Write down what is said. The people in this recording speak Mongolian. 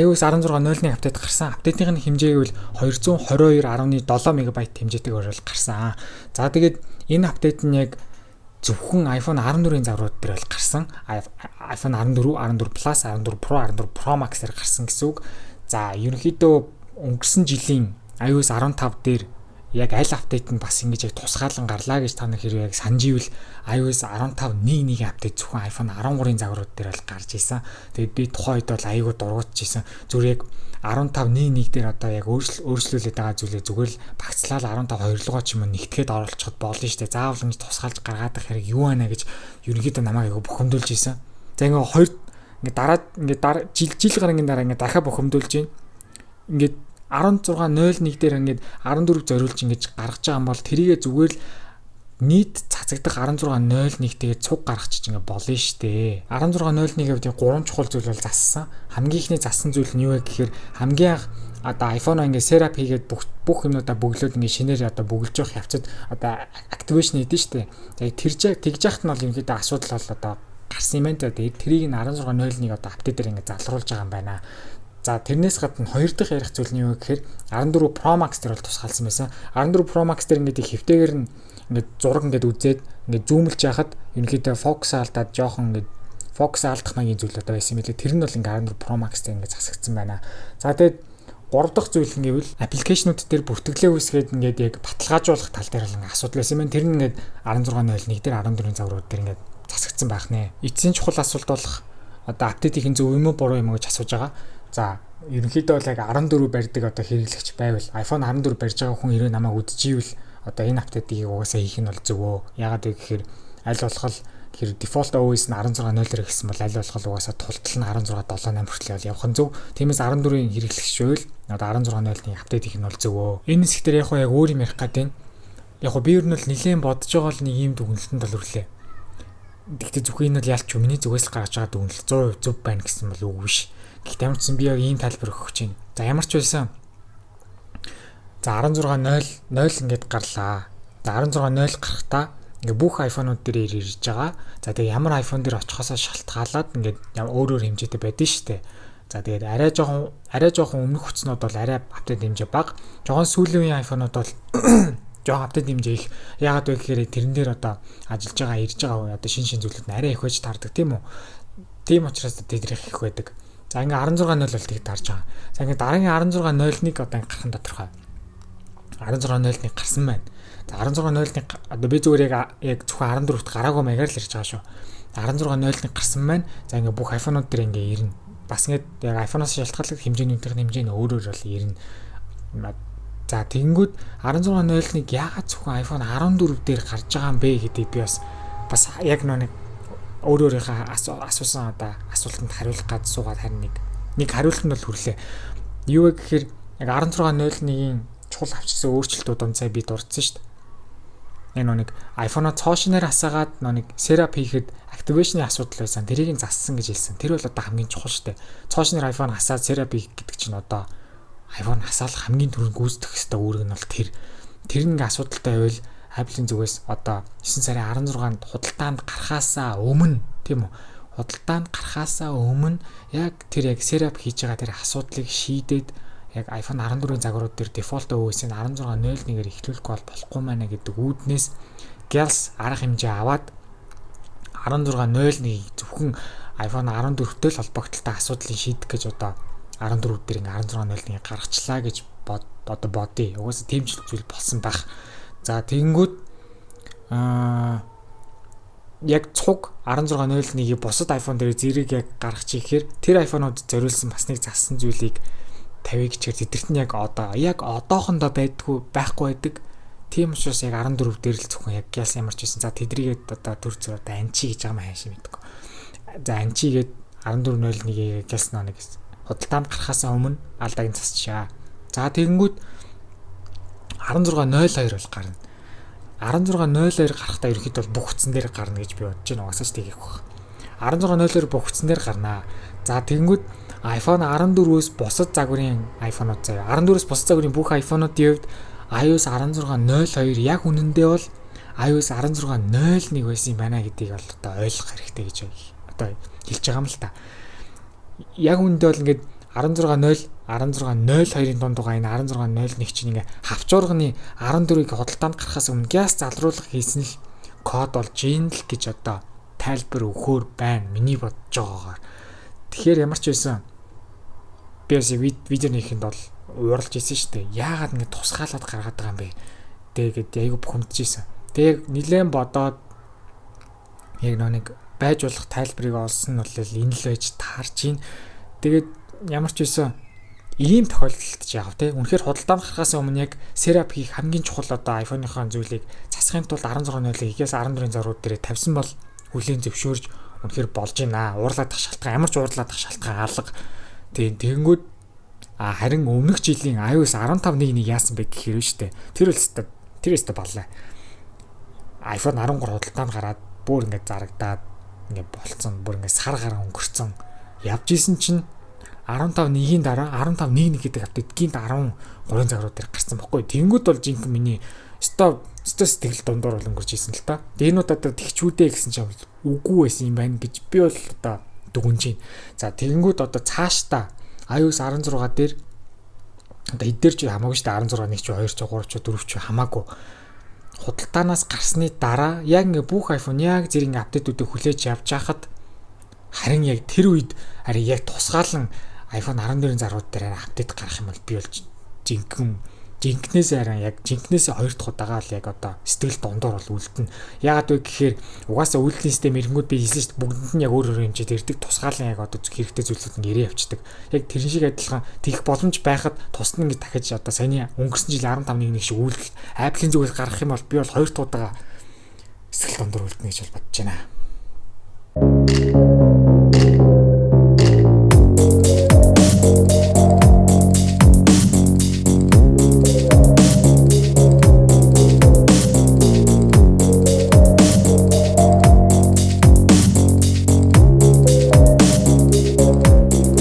iOS 16.01 update гарсан. Update ын хэмжээг бол 222.7 МБ хэмжээтэйгээр бол гарсан. За, тэгээд энэ update нь яг зөвхөн iPhone 14-ийн загварууд дээр бол гарсан. iPhone 14, 14 Plus, 14 Pro, 14 Pro Max дээр гарсан гэсэн үг. За, ерөнхийдөө өнгөрсөн жилийн iOS 15 дээр яг аль update нь бас ингэж яг тусгаалan гарлаа гэж та нар хэрвээ яг санаж ивэл iOS 15.1.1 update зөвхөн iPhone 13-ын загварууд дээр бол гарч исэн. Тэгээд би тухайн үед бол аягүй дургуутж исэн. Зүгээр яг 15.1.1 дээр одоо яг өөрчлүүлээд байгаа зүйлээ зүгээр л багцлал 15.2 руугаа ч юм уу нэгтгэхэд оруулчихад болно шүү дээ. Заавал ингэж тусгаалж гаргаад байх хэрэг юу байна гэж ерөнхийдөө намайг аягүй бухимдуулж исэн. За, ингээ хоёр ингээ дараа ингээ жил жил гарангийн дараа ингээ дахиад бухимдуулж байна. Ингээд 16.01 дээр ингээд 14 зориулж ингэж гаргаж байгаа юм бол тэрийгэ зүгээр л нийт цацагдах 16.01 тэгээд цуг гаргачих ингээ болно штэ. 16.01-ийн хувьд гурван чухал зүйл бол зассан. Хамгийн ихний зассан зүйл нь юу вэ гэхээр хамгийн анх одоо iPhone ингээ setup хийгээд бүх бүх юмнуудаа бөглөөд, ингээ шинээр одоо бөглөж явах явцад одоо activation хийдэж штэ. Тэгээд тэр тэгж яхад нь бол ерөнхийдөө асуудал бол одоо гарсан юм байна. Тэгээд тэрийг нь 16.01 одоо update дээр ингээ залруулж байгаа юм байна. За, тэрнээс гадна хоёр дахь ярих зүйл нь юу гэхээр 14 Pro Max дээр бол тусгаалсан байсан. 14 Pro Max дээр ингээд хэвтэйгэр нь ингээд зураг ингээд үзээд, ингээд zoom лж яхад ерөнхийдөө фокус алдаад, жоохон ингээд фокус алдах маягийн зүйл одоо байсан юм билээ. Тэр нь бол ингээд 14 Pro Max дээр ингээд засагдсан байна. За, тэгээд гурав дахь зүйл гэвэл application ууд дээр бүртгэлээ үүсгээд ингээд яг баталгаажуулах тал дээр л ингээд асуудал байсан юм байна. Тэр нь ингээд 16.01 дээр 14-ийн загварууд дээр ингээд засагдсан байх нэ. Эцсийн чухал асуулт болох одоо update ийн зөв юм уу, буруу юм уу гэж асууж байгаа. За, ерөнхийдөө бол яг 14 барьдаг одоо хэрэглэгч байвал, iPhone 14 барьж байгаа хүн хэрвээ намайг үдчихвэл одоо энэ update ыг угаасаа хийх нь бол зөвөө. Яагаад вэ гэхээр аль болох тэр default OS нь 16.0-оор гэсэн бол аль болох угаасаа тултал нь 16.7.8 хүртэл бол явах нь зөв. Тиймээс 14-ийн хэрэглэгч байвал одоо 16.0-ны update хийх нь бол зөвөө. Энэ хэсэг дээр яг яг өөр юм ярих гэдэг нь яг би ер нь бол нэлээд бодож байгаа л нэг ийм дүгнэлтэнд бол хүрлээ. Гэхдээ зөвхөн энэ бол ялч миний зүгээс л гаргаж байгаа дүгнэлт, 100% зөв байна гэсэн бол үгүй биш. Гэхдээ ямар ч сан би яг ийм тайлбар өгөх гэж байна. За, ямар ч байсан, за, 16.0 0 ингээд гарлаа. За, 16.0 гарахдаа ингээ бүх iPhone-ууд дээр ирж байгаа. За, тэгээ ямар iPhone дээр очихосоо шалтгаалаад ингээд өөр өөр хэмжээтэй байдэн шүү дээ. За, тэгээд арай жоохон өмнөх утаснууд бол арай update хэмжээ бага. Жоохон сүүлийн үеийн iPhone-ууд бол жоохон update хэмжээ их. Яагаад вэ гэхээр тэрэн дээр одоо ажиллаж байгаа, ирж байгаа одоо шин шин зүйлүүд нь арай их байж таардаг, тийм үү? Тийм учраас тэднийх их байдаг. За, ингээ 16.0 бол тэг дарж байгаа. За, ингээ дараагийн 16.01 одоо гарах нь тодорхой. 16.01 гарсан байна. За, 16.01 одоо би зүгээр яг зөвхөн 14-т гараагүй маягаар л ярьж байгаа шүү. 16.01 гарсан байна. За, ингээ бүх iPhone-ууд дээр ингээ ирнэ. Бас ингээд яг iPhone-оос шалтгаалаад хэмжээнүүдийн хэмжээ нь өөр өөр бол ирнэ. За, тэгэнгүүт 16.01 яагаад зөвхөн iPhone 14 дээр гарч байгаа юм бэ гэдгийг би бас яг нэг өөр өөрийнхөө асуусан одоо асуултанд хариулах гад суугаад харин нэг хариулт нь бол хүрлээ. Юу вэ гэхээр яг 16.01-ийн чухал авчирсан өөрчлөлтүүд он сая би дурдсан шүү дээ. Яг нэг iPhone-о цоо шинээр асаагаад нэг setup хийхэд activation-ы асуудал байсан. Тэрийг нь зассан гэж хэлсэн. Тэр бол одоо хамгийн чухал шүү дээ. Цоо шинээр iPhone асаад setup хийх гэдэг чинь одоо iPhone асаал хамгийн түрүүнд гүйцэтгэх ёстой үүрэг нь бол тэр. Тэр нэг асуудалтай байвал Apple-ийн зүгээс одоо 9 сарын 16-нд худалдаанд гарахаасаа өмнө, тийм үү? Худалдаанд гарахаасаа өмнө яг тэр яг setup хийж байгаа тэр асуудлыг шийдээд, яг iPhone 14-ийн загварууд дээр default OS-ийг 16.01-ээр эхлүүлэхгүй бол болохгүй маа гэдэг үүднээс гялс арга хэмжээ аваад 16.01-ийг зөвхөн iPhone 14-тэй л холбогдлолтой асуудлыг шийдэх гэж одоо 14 дээр ингээ 16.01-ийг гаргачлаа гэж бод одоо бодъё. Угаасаа тийм ч зүйл болсон байх. За, тэгэнгүүт яг цуг 16.01-ийг бусад iPhone дээр зэрэг яг гаргачих ихээр тэр iPhone-ууд зориулсан бас нэг зассан зүйлийг тавья гэчихээр тэдэрт нь яг одоо яг одоохондоо байдгүй байхгүй байдаг. Тийм учраас яг 14 дээр л зөвхөн яг гялс ямар ч байсан. За, тэдрийгээд одоо төр зөр одоо анчи гэж байгаа юм хайшин мэдгүй. За, анчи гээд 14.01-ийг гялс нэг худалдаанд гарахаас өмнө алдааг нь засчаа. За, тэгэнгүүт 16.02 бол гарна. 16.02 гарахдаа ерөнхийдөө бол бүх утсан дээр гарна гэж би бодож байна. Угаасаа ч тэгэх байх. 16.02 бүх утсан дээр гарнаа. За, тэгэнгүүт iPhone 14-өөс бусад загварын iPhone-ууд заяа. 14-өөс бусад загварын бүх iPhone-уудын хувьд iOS 16.02 яг үнэндээ бол iOS 16.01 байсан юм байна гэдгийг бол одоо ойлгох хэрэгтэй гэж одоо хэлж байгаа юм л та. Яг үнэндээ бол ингээд 16.0 16.02-ын дунд байгаа энэ 16.01 чинь ингээ хавчуурганы 14-ийг худалдаанд гарахаас өмнө гяс залруулга хийсэн л код болж ийн л гэж одоо тайлбар өгөхөөр байна миний бодож байгаагаар. Тэгэхээр ямар ч байсан би бас видеоны ихэнд бол ууралж исэн шүү дээ. Яагаад ингэ тусгаалаад гаргаад байгаа юм бэ? Тэгээд айгу бухимдаж исэн. Тэгээ яг нилээн бодоод яг нэг байж болох тайлбарыг олсон нь бол энэ л байж таарч ийн. Тэгээд ямар ч байсан ийм тохиолдолд ч яг те үнэхээр худалдаанд гарахаас өмнө яг setup хийх хамгийн чухал одоо iPhone-ийнхаа зүйлийг засахын тулд 16.0-ыг игээс 14-ийн зарууд дээр тавьсан бол хүлийн зөвшөөрж үнэхээр болж байна. Уурлаад ах шалтгаан ямар ч уурлаад ах шалтгаан алга. Тийм, тэгэнгүүт харин өмнөх жилийн iOS 15.1-ийг яасан бэ гэхээр нь штэ. Тэр л өстө тэр өстө баллаа. iPhone 13 худалдаанд гараад бүр ингээд зарагдаад ингээд болцсон. Бүр ингээд сар гарan өнгөрцөн. Явж исэн чинь 15.1-ийн дараа 15.1.1 гэдэг update гинт 13-ын загварууд дээр гарсан бохгүй. Тэнгүүд бол жинхэнэ миний өстой өстой сэтгэл дундуур бол өнгөрч исэн л та. Тэгээ энэ удаа тэгчүүдээ гэсэн чинь үгүй байсан юм байна гэж би бол одоо дүгнэж байна. За, тэгэнгүүт одоо цаашдаа iOS 16 дээр одоо эдгээр чи хамаагүй шүү дээ, 16 1 чи 2 чи 3 чи 4 чи хамаагүй худалдаанаас гарсны дараа яг ингээ бүх iPhone яг зэрэг ингээ update үүдийг хүлээж явж хахад харин яг тэр үед харин яг тусгаалan iPhone 14-ийн зарууд дээр update гарах юм бол би бол жинхэнэ жинкнээс харин яг жинкнээс хоёр дахь удаага л яг одоо сэтгэл дундуур бол үлдэнэ. Яагаад вэ гэхээр угаасаа үйлдлийн систем эрэнгүүд би хэлсэн шүү дээ. Бүгдэнд нь яг өөр өөр хэмжээд ирдэг. Тусгаалan яг одоо хэрэгтэй зүйлсүүд нь ирээ явцдаг. Яг тэрэн шиг адилхан тэгэх боломж байхад тусна ингэ дахиж одоо саяны өнгөрсөн жил 15.1 шиг үйлдэл Apple-ийн зүгээс гарах юм бол би бол хоёр дахь удаага сэтгэл дундуур үлдэнэ гэж бол бодож байна.